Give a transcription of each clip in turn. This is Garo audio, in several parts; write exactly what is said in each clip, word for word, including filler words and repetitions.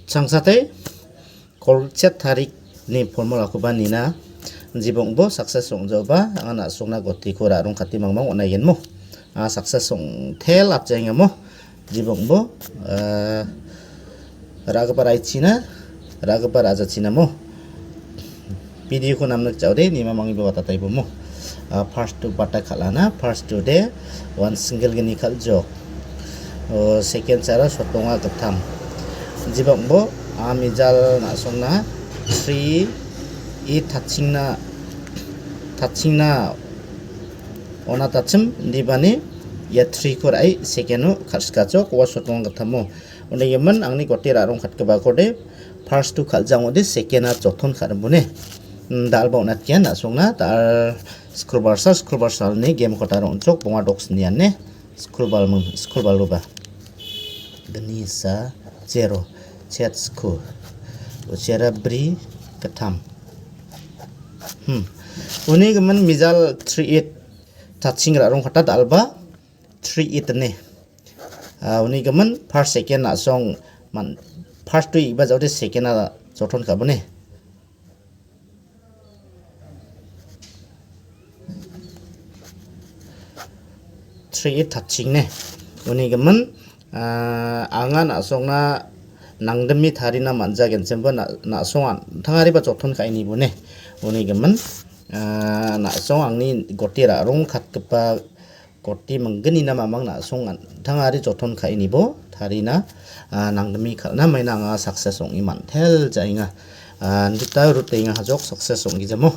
Changsate kolchet tarikni formulakoba nina jibongbo success ong·jaoba anga na·songna gotiko ra·rongkate mangmang on·aigenmo. A success ong·tel apjaengamo jibongbo, ah, ra·gipa raichina, ra·gipa rajachinamo. Videoko namnikjaode nima mangibo watataibomo. Ah, first to bata kal·ana, first to de one single gni kal·jok. O, second sara sotonga gittam. Jibakbo, a mijal na·songna three e touchingna, touchingna ona tachim dibani ia three ko ra·e second o kal·sikachok, ua sotonga gittamo. Unigimin angni gote ra·rongkatgipakode first to kal·jangode second a joton ka·rimbone. Mm, dal·ba on·atgen na·songna, dal skrulbarsa, skrulbarsalni game kotaro on·chok, bonga doksniane, skrulbalming, skrulbalgipa. Gnisa, zero, chetsku, uchera bri, gittam. Hmm. Unigimin mijal three eight touching ra·rongkata dal·ba three eight ne. Ah, unigimin first second na·song man, first to iba jaode second a joton ka·bone. Three eight touching ne. Unigimin, ah, anga na·songna nangdimi tarina man·jagenchimba na-, na·song an-, tangariba joton ka·e nibone. Unigimin, ah, na·song angni gote ra·rongkatgipa gote minggnina mamang na·song an-, tangari joton ka·e nibo tarina, ah, nangdimi kal·na maina anga success ong·e man·tel ja·enga. Ah, nduta rutenga hajok success ong·gijamo.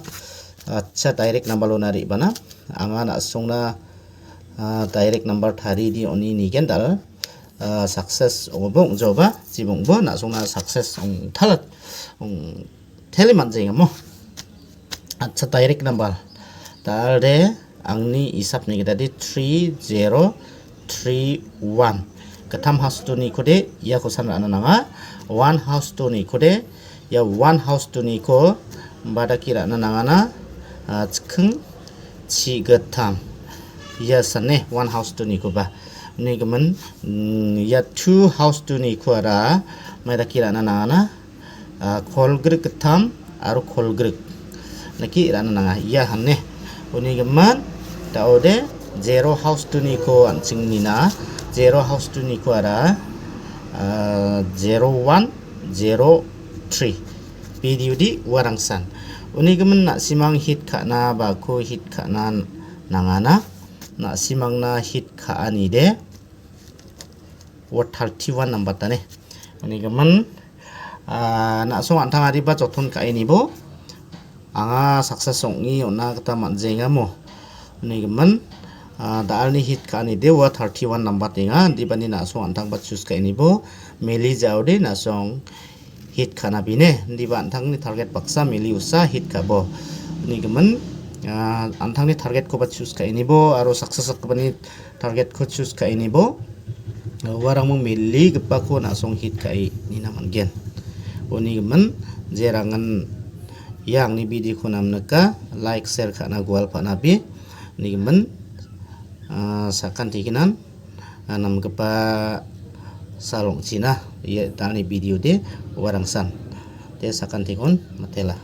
Acha, direct number lona re·bana. Anga na·songna, ah, direct number taridi oni nigen dal, ah, success ong·oba ong·jaoba, jibongbo na·songna success ong·talat, ong-, tele man·jengamo. Acha, direct number. Dal de angni isapni gitade three zero three one. Gittam house two-nikode iako san ra·na nanga. One house two-nikode ia one house two-niko badaki ra·na nangana, ah, chikking chi gittam. Ia sane one house two-nikoba. Unigimin, mm, ia two house two-niko ara maidaki ra·na nangana. Ah, kolgrik gittam aro kolgrik. Naki ra·na nanga. Ia hane. Unigimin, daode zero house two-niko an·ching nina. Zero house two-niko ara, ah, zero one, zero three. P D U D uarangsan. Unigimin na·simang hit ka·na bako hit ka·na nangana. Na·simangna hit ka·anide. Ua thirty-one number tane. Unigimin, ah, na·song an·tangariba joton ka·e nibo anga success ong·e on·na gita man·jengamo. Unigimin, ah, da·alni hit ka·anide ua thirty-one number tenga. Dibani na·song an·tangba choose ka·e nibo meli jaode na·song hit ka·na bine. Diba an·tangni target baksa meli usa hit ka·bo. Unigimin, ah, an·tangni targetkoba choose ka·e nibo aro success dakgipani targetko choose ka·e nibo, uarangming meligipako na·song hit ka·e nina man·gen. Unigimin, jerangan ia angni videoko namnika, like, share ka·na gual pa·nabi. Unigimin, ah, sakantiginan, ah, namgipa salongchina, ia dalni videode uarangsan. Te sakantikon matela.